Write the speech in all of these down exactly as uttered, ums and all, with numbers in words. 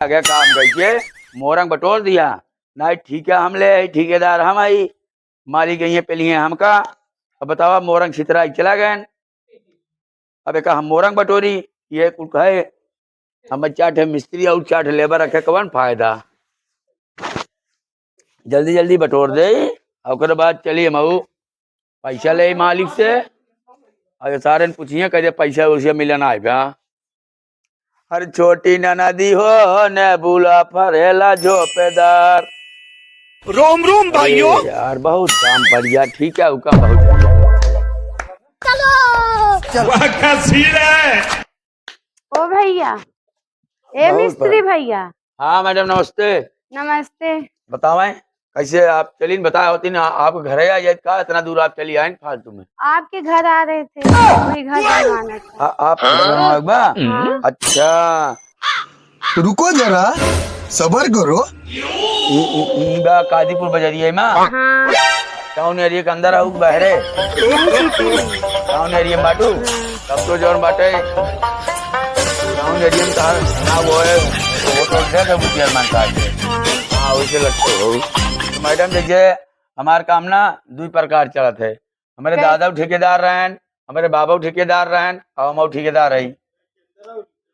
आगे काम करके मोरंग बटोर दिया। नाहीं, ठीक है, हम ले आई, ठेकेदार हम आई, मालिक यहीं पे लिए हमका। अब बतावा, मोरंग छितराई चला गए, अब एका हम मोरंग बटोरी, ये कुल कहे, हम चार ठे मिस्त्री और चार ठे लेबर रखे, कवन फायदा? जल्दी जल्दी बटोर दे, ओकरे बाद चली हम ऊ पैसा ले मालिक से, और ये सारे ने पूछिए, कह दे पैसा वैसा मिला ना आएगा। अरे छोटी ननदी हो ने बुला फरेला झोपेदार। रोम रोम अरे भाइयों। यार, बहुत काम बढ़िया, ठीक है, ओका बहुत बढ़िया। चलो। वाह, क्या सीन है। ओ भैया, ए बहुत मिस्त्री बढ़िया। भैया। हाँ मैडम, नमस्ते। नमस्ते। बतावें, कैसे आप चलीन बताए होती ना, आपके घर आ जाए का, इतना दूर आप चली आए फालतू में? आपके घर आ रहे थे, वही घर बनवाना था। आ, आप घर बनवाए बा? हाँ। अच्छा। रुको जरा, सबर करो। ई, ई, ई बा काजीपुर बजरिया में? हाँ। टाउन एरिया के अंदर आऊ बहरे? नहीं, सिटी में। टाउन एरिया में बाटू? हाँ। तब तो जौन बाटे, टाउन एरिया में तहार ना वो है, वो तो उठे थे बुधिया मान का के। हाँ। हाँ, वैसे लगते हो। तो मैडम, देखिए, हमार काम ना दुई प्रकार चलत है। हमारे कैसे? दादा ठेकेदार रहन, हमारे बाबा ठेकेदार रहन, और हम ठेकेदार रही।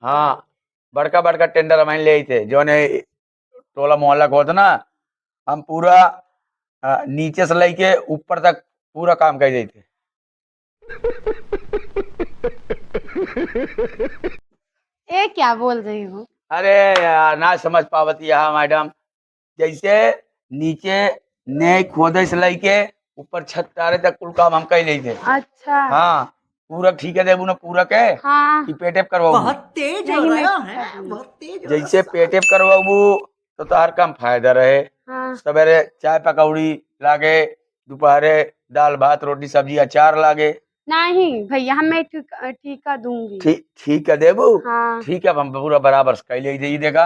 हाँ, बड़का बड़का टेंडर हम ले थे, जौन है टोला मोहल्ला को होता ना, हम पूरा, अ, नीचे से लेके ऊपर तक पूरा काम कर देते। ये क्या बोल रही हो? अरे यार, ना समझ पावत यहाँ मैडम, जैसे नीचे ने खोदे से लेके ऊपर छत तारे तक कुल काम हम कर लेते। अच्छा। हाँ, पूरा ठीक है देबू ना पूरा के? हाँ। कि पेटे पे करवाऊ? बहुत तेज हो रहा है, बहुत तेज हो रहा है। जैसे पेटे पे करवाबू तो तोहार कम फायदा रहे। हाँ। सवेरे चाय पकौड़ी लागे, दोपहरे दाल भात रोटी सब्जी अचार लागे। नहीं भैया, हमें ठीक, ठीक कर दूंगी। ठीक, ठीक कर देबू? हाँ। ठीक है, अब हम पूरा बराबर से कैले ही दे, ई देखा,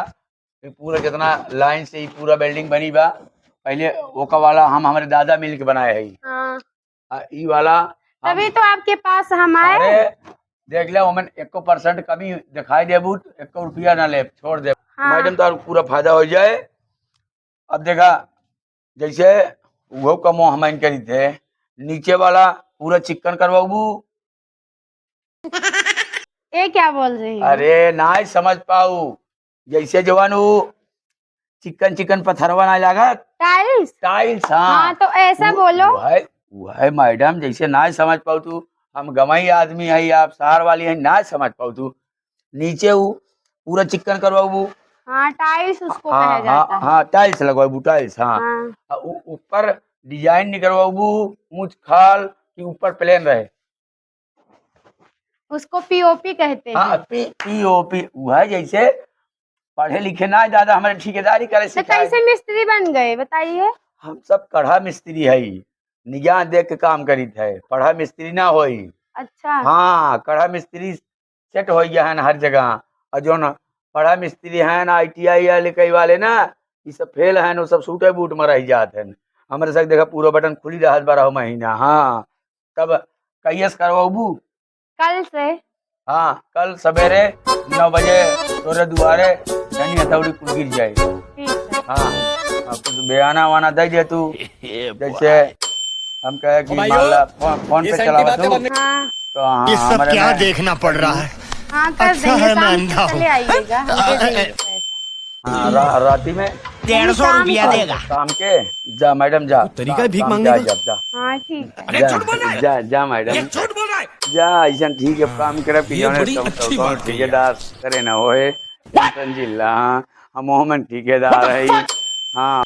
ये पूरा जितना लाइन से ही पूरा बिल्डिंग बनी बा, पहले ओका वाला हम हमारे दादा मिल के बनाए है। हाँ। आ, ई वाला हम तभी तो आपके पास हम आए। अरे, देख ले, ओमन एको परसेंट कमी दिखाई देबू, एको रुपया ना ले, छोड़ दे। हाँ। मैडम, तार पूरा फायदा हो जाए। अब देखा, जैसे वो कमो हम करी थे, नीचे वाला पूरा चिक्कन करवाबू। ये क्या बोल रही हो? अरे, ना समझ पाऊ, जैसे जवान वो चिकन चिकन पत्थरवा ना लागत? टाइल्स? टाइल्स, हाँ। हाँ, तो ऐसा वो, बोलो। वह, वह मैडम, जैसे ना समझ पाऊ तू, हम गंवई आदमी है, आप शहर वाली है, ना समझ पाऊ तू। नीचे वो पूरा चिकन करवाबू। हाँ, टाइल्स उसको हाँ, कहा हाँ, जाता है। हाँ, टाइल्स लगवाबू, टाइल्स, हाँ। हाँ। आ उ-, ऊपर डिजाइन निकलवाबू, ऊंच खाल कि ऊपर प्लेन रहे। उसको पीओपी कहते हाँ, हैं। पी-, पीओपी, वह जैसे पढ़े लिखे ना ज्यादा, हमारे ठेकेदारी करे तो सिखाए। कैसे मिस्त्री बन गए, बताइए? हम सब कढ़ा मिस्त्री है, निगाह देख के काम करीत है, पढ़ा मिस्त्री ना होई। अच्छा। हाँ, कढ़ा मिस्त्री सेट हो गया है हर जगह। और जौन पढ़ा मिस्त्री हैं, आईटीआई वाले, कई वाले ना, ये सब फेल हैं, वो सब सूटे बूट में रह जात हैं। हमारे साथ देखा, पूरा बटन खुली रहत बारह महीना। हाँ, तब कहिए से करवाबू? कल से। हाँ, कल सवेरे नौ बजे तोरे दुआरे धनी हथौड़ी कुल गिर जाए। ठीक है। हाँ, अब कुछ बयाना वाना दे दे तू। ये जैसे हम कहे कि मान ला, फोन, फोन पे चलावत हूँ। हाँ। तो हाँ, ये सब हमारे क्या में देखना पड़ रहा है? हाँ, कर देंगे, शाम को चले आइएगा, हम दे देंगे पैसा। हाँ, रा-, राती में डेढ़ सौ रुपया देगा। शाम के, जा मैडम, जा। तरीका है भीख मांगने का। जा, जा। हाँ, ठीक है। जा, जा, जा मैडम। जा, ऐसा ठीक है, काम करब कि ये बड़ी अच्छी बात कही है। ठेकेदार करे ना होए, टेंशन जिल्ला, हाँ, हम ओहमन ठेकेदार है। हाँ।